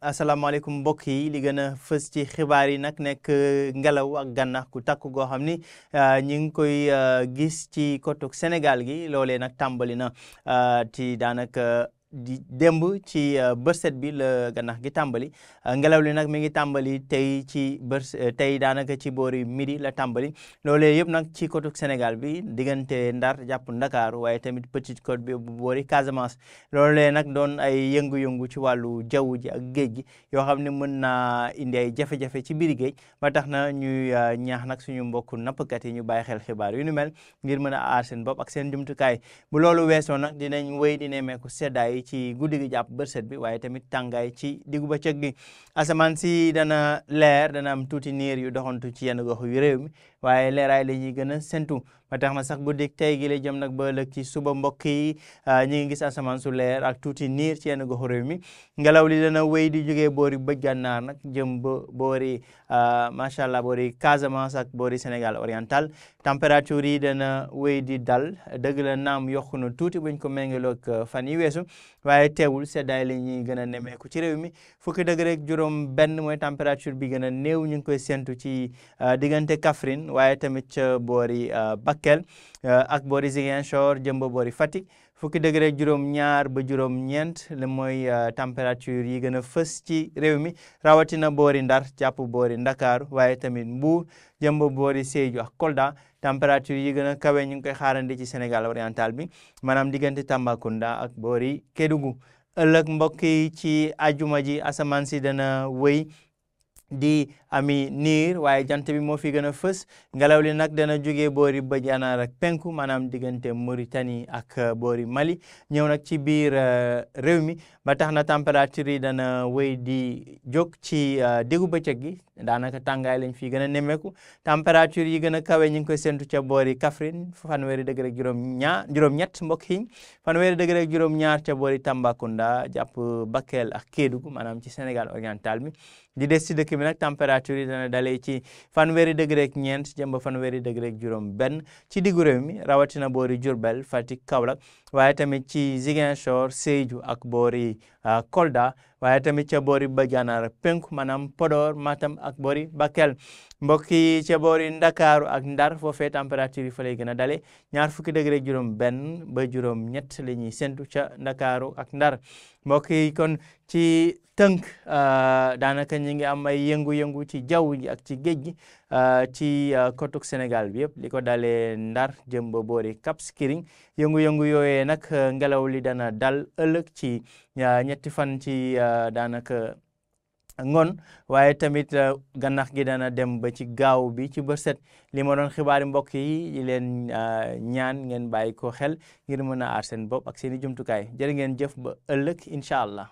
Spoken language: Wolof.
asalaamaaleykum mbokk yi li gën a fës ci xibaar yi nag nekk ngelaw ak gànnax gu takku goo xam ni ñi ngi koy gis ci kotug Sénégal gi loolee nag tàmbali na ci daanaka di démb ci bërset bi la gànnax gi tàmbali ngelaw li nag mi ngi tàmbali tey ci tey daanaka ci boori midi la tàmbali loolee yëpp nag ci kotug Sénégal bi diggante Ndar jàpp Ndakaaru waaye tamit Petite Côte bi bu boori Casamance loolee nag doon ay yëngu-yëngu ci wàllu jaww ji ak géej gi yoo xam ne mën naa indi ay jafe-jafe ci biir géej ba tax na ñuy ñaax nag suñu mbokku nappkat yi ñu bàyyi xel xibaar yu ni mel ngir mën a aar seen bopp ak seen jumtukaay bu loolu weesoo nag dinañ wéy di nemmeeku seddaay ci guddi gi jàpp bërset bi waaye tamit tàngaay ci diggu bëccëg gi asamaan si dana leer dana am tuuti niir yu doxantu ci yenn gox yu réew mi waaye leeraay la ñuy gën a séntu ba tax na sax guddi tey gi la jëm nag ba ëllëg ci suba mbokk yi ñi ngi gis asamaan su leer ak tuuti niir ci yenn goxu réew mi ngelaw li dana wéy di jógee boori bëj gànnaar nag jëm ba boori macha allah boori Casamance ak boori Sénégal oriental température yi dana wéy di dal dëgg la naam yokku na tuuti buñ ko méngaloog fan yi weesu waaye teewul seddaay la ñuy gën a nemeeku ci réew mi fukki degré ak juróom benn mooy température bi gën a néew ñu ngi koy séntu ci diggante Kaffrine waaye tamit ca boori Bakel ak boori Ziguinchor jëm ba boori Fatick fukki degré ak juróom ñaar ba juróom ñeent la mooy température yi gën a fës ci réew mi rawatina boori Ndar jàpp boori Ndakaaru waaye tamit Mbuur jëm ba boori Sédhiou ak Kolda température yi gën a kawe ñu ngi koy xaarandi ci Sénégal oriental bi maanaam diggante Tambacounda ak boori Kédougou ëllëg mbokk yi ci ajuma ji asamaan si dana wëy di ami niir waaye jant bi moo fi gën a fës ngelaw li nag dana jógee boori bëj gànnaar ak penku maanaam diggante Mauritanie ak boori Mali ñëw nag ci biir réew mi ba tax na température yi dana wéy di jóg ci diggu bëccëg gi daanaka tàngaay lañ fi gën a nemmeeku température yi gën a kawe ñu ngi koy séntu ca boori Kaffrine fanweeri degré ak juróom-ñett mbokk yi fanweeri degré ak juróom-ñaar ca boori Tambacounda jàpp Bakel ak Kédougou maanaam ci Sénégal oriental bi di des ci dëkk bi nag température yi dana dalee ci fanweeri degré ak ñeent jëm ba fanweeri degré ak juróom benn ci diggu réew mi rawatina boori Diourbel Fatick Kaolack waaye tamit ci Ziguinchor Sédhiou ak boori Kolda waaye tamit ca boori bëj gànnaar ak penku maanaam Podor Matam ak boori Bakel mbokk yi ca boori Ndakaaru ak Ndar foofee température yi fa lay gën a dalee ñaar fukki degré ak juróom benn ba juróom ñett la ñuy séntu ca Ndakaaru ak Ndar mbokk yi kon ci tënk daanaka ñi ngi am ay yëngu-yëngu ci jaww ji ak ci géej gi ci kotug Sénégal bi yëpp li ko dalee Ndar jëm ba boori Cap Skirring yëngu-yëngu yooyee nag ngelaw li dana dal ëllëg ci ñetti fan ci daanaka ngoon waaye tamit gànnax gi dana dem ba ci gaaw bi ci bërset li ma doon xibaari mbokk yi di leen ñaan ngeen bàyyi ko xel ngir mën a aar seen bopp ak seen i jumtukaay jërë ngeen jëf ba ëllëg incha allah